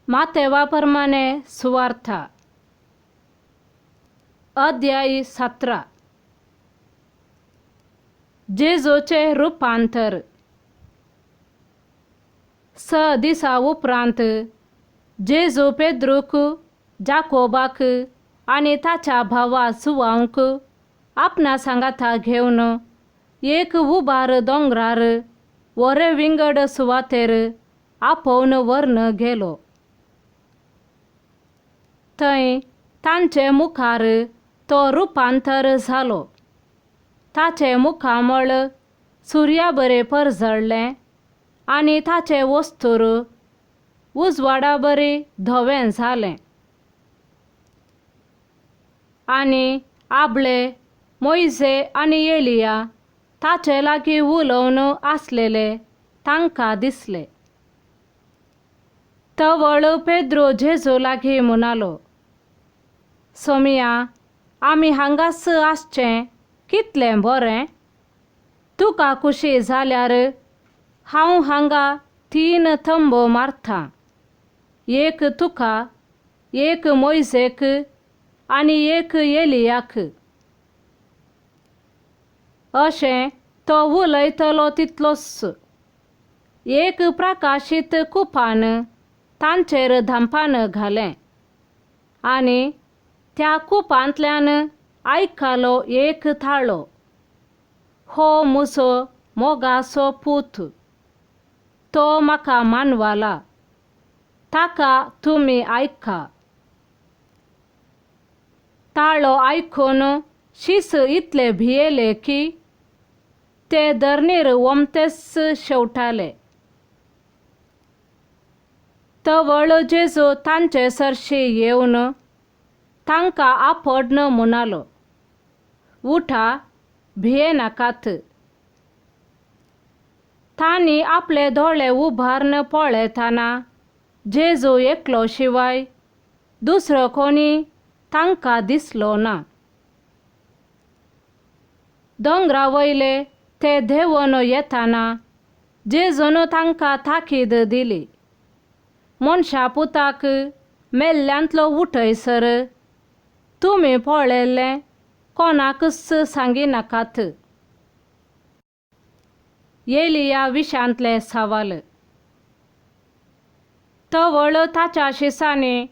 मातेवा प्रमाणे सुवार्था अध्याय 17. जेजूचें रुपांतर. 6 दिसा उपरांत जेजू पेद्रूक, जाकोबाक आनी ताच्या भावा जुवांक आपणा सांगाता घेवन एक उबार दोंगरार वरे विंगड सुवातेर आपोवन व्हरून गेलो. थंय तांचे मुखार तो रुपांतर जालो. ताचें मुखामळ सुर्या बरें परजळ्ळें आनी ताचें वस्तूर उजवाडा बरी धवें जालें. आनी आबळे मोयजे आनी एलिया ताचे लागीं उलोवन आसलेले तांकां दिसले. तवळ पेद्रो जेजू लागीं म्हणालो, सोमिया, आमी हांगाच आसचें कितलें बरें. तुका खुशी जाल्यार हांव हांगा 3 थंबो मारतां, एक तुका, एक मोयजेक आनी एक एलियाक. अशें तो उलयतलो तितलोच एक प्रकाशीत कुपान तांचेर धांपान घालें आनी त्या कुपांतल्यान आयकलो एक ताळो, हो म्हजो मोगाचो पूत, तो म्हाका मानवला, ताका तुमी आयका. ताळो आयकून शीस इतले भियेले की ते धरणीर ओमतेच शेवटाले. तवळ जेजू तांचे सरशी येवन तांकां आपडन म्हणालो, उठा, भियेनाकात. तांणी आपले दोळे उबारून पळयतना जेजू एकलो शिवाय दुसरो कोणी तांकां दिसलो ना. दोंगरा वयले ते देंवन येतना जेजून तांकां ताकीद दिली, मनशा पुताक मेल्ल्यांतलो उठयसर तुमी पळयल्लें कोणाकूच सांगिनाकात. एलिया विशांतलें सवाल. तवळ ताच्या शिसांनी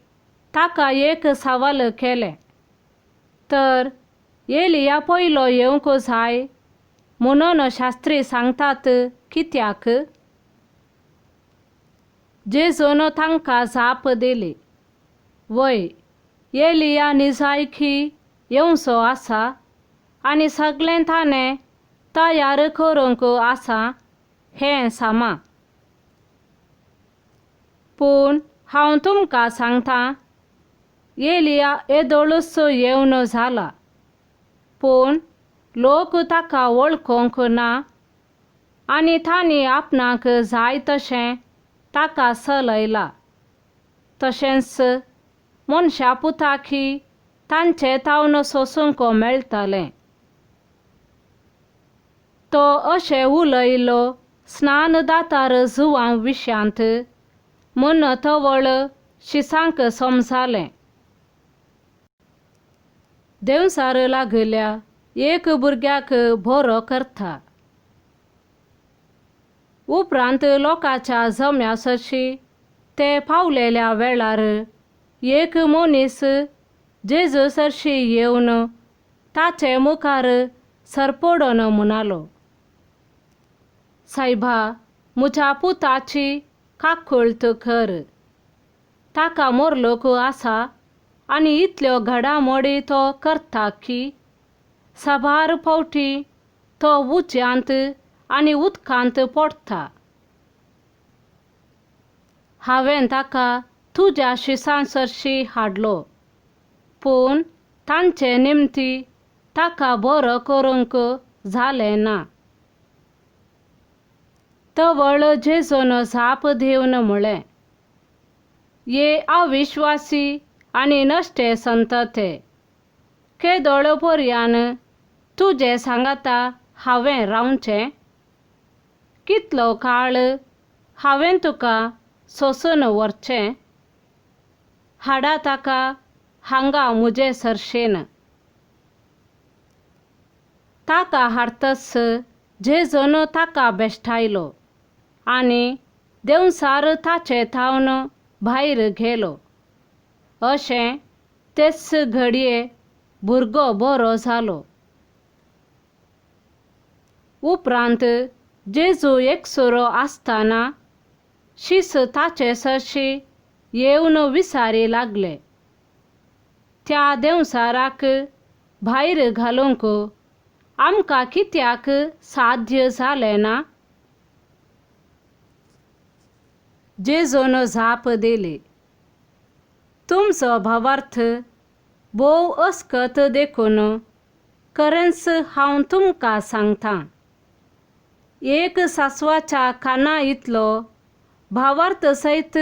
ताका एक सवाल केलें, तर एलिया पयलो येवंक जाय म्हणून शास्त्री सांगतात कित्याक? जेजून तांकां जाप दिली, वय, एलिया निजायकी येवचो आसा आनी सगळें ताणें तयार करूंक आसा हें सामा. पूण हांव तुमकां सांगतां, एलिया येदोळूच येवन जाला, पूण लोक ताका वळखूंक ना आनी तांणी आपणाक जाय तशें ताका चलयला. तशेंच मनशा पुताकी तांचे तावन सोसूंक मेळटलें. तो अशें उलयलो स्नानदातार जुवां विशयांत म्हूण तवळ शिसांक समजालें. देंवचार लागल्या एक भुरग्याक बरो करता. उपरांत लोकांच्या जम्या सरशी ते पावलेल्या वेळार एक मनीस जेजू सरशी येवन ताचे मुखार सरपडून म्हणालो, सायबा, म्हज्या पुताची काकुळट कर, ताका मोरलोक आसा आनी इतल्यो घडामोडी तो करता की साबार फावटी तो उज्यांत आनी उदकांत पडटा. हांवें ताका तुज्या शिसां सरशी हाडलो, पूण तांचे निमती ताका बरो करूंक जालें ना. तवळ जेजून जाप दिवन म्हळें, ये अविश्वासी आनी नश्टे संतते, केदोळ पर्यान तुजे सांगाता हांवें रावचें? कितलो काळ हांवें तुका सोसून व्हरचें? हाडा ताका हांगा म्हजे सरशेन. ताका हाडतच जेजून ताका बेश्टायलो आनी देंवचार ताचे थावन भायर गेलो. अशें तेच घडये भुरगो बरो जालो. उपरांत जेजू एकसुरो आसतना शीस ताचे सरशी येवन विचारी लागले, त्या देंवचाराक भायर घालूंक आमकां कित्याक साध्य जालें ना? जेजून जाप दिली, तुमचो भावार्थ भोव अस्कत देखून खरेंच हांव तुमकां सांगतां, एक सासवाच्या काना इतलो भावार्थ सयत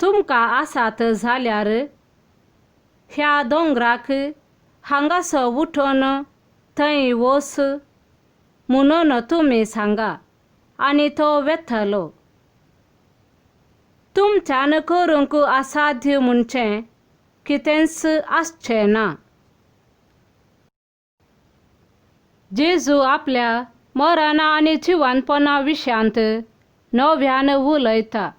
तुमकां आसात जाल्यार ह्या दोंगराक हांगासो उठून थंय वच म्हणून तुमी सांगा आनी तो वेतलो. तुमच्यान करूंक असाध्य म्हणचें कितेंच आसचें ना. जेजू आपल्या मरणा आनी जिवनपणा विशयांत नव्यान उलयता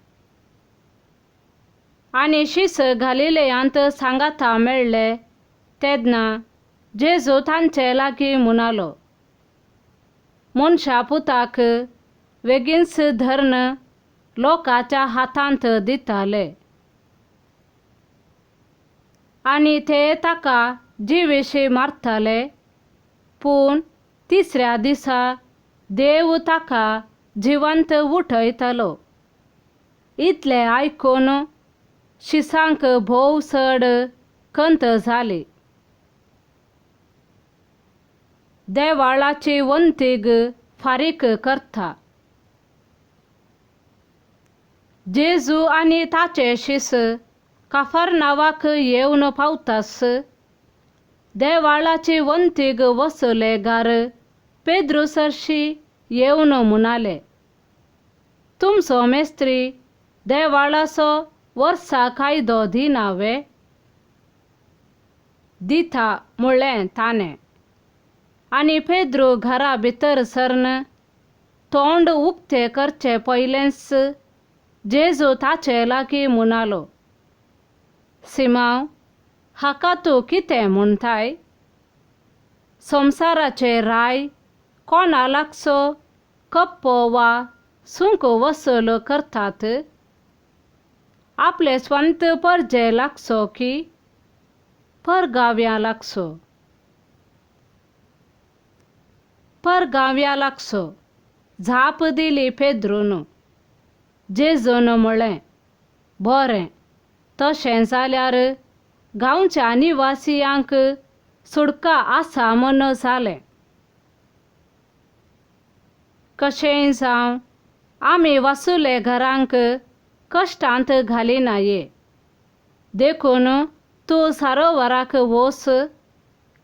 आनी शीस गालिलेयांत सांगाता मेळ्ळे तेन्ना जेजू तांचे लागीं म्हणालो, मनशा पुताक वेगींच धरून लोकांच्या हातांत दिताले आनी ते ताका जिवेशी मारताले, पूण तिसऱ्या दिसा देव ताका जिवंत उठयतलो. इतलें आयकून शिसांक भोव चड खंत जाली. देवाळाची वंतीग फारीक करता. जेजू आनी ताचे शीस काफरनावाक येवन पावतास देवाळाची वंतीग वसलेगार पेद्रू सरशी येवन म्हणाले, तुमचो मेस्त्री देवाळाचो वर्सा कायदो दिना वे? दिता म्हणलें ताणें. आनी पेद्रू घरा भितर सरन तोंड उक्तें करचें पयलेंच जेजू ताचे लागीं म्हणालो, सिमांव, हाका तूं कितें म्हणटाय? संवसाराचे राय कोणा लागचो कप्पो वा सुंक वसूल करतात? आपले स्वंत परजे लागचो की परगाव्या लागचो? परगाव्या लागचो, जाप दिली पेद्रून. जेजून म्हणलें, बरें, तशें जाल्यार गांवच्या निवासियांक सुटका आसा म्हूण जालें. कशेंय जावं, आमी वासुले घरांक कश्टांत घालिनाये, देखून तूं सरोवराक वच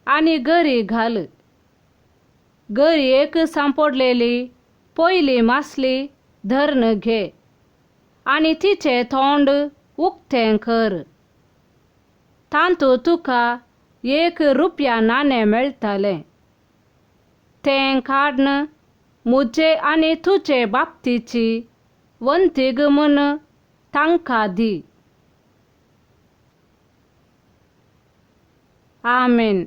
आनी गरी घाल. गरयेक सांपडलेली पयली मासली धरून घे आनी तिचें तोंड उक्तें कर. तातूंत तुका एक रुपया नाणें मेळटलें. तें काडून म्हजे आनी तुजे बाबतीची वंतीग म्हूण तांकां दी. आमेन.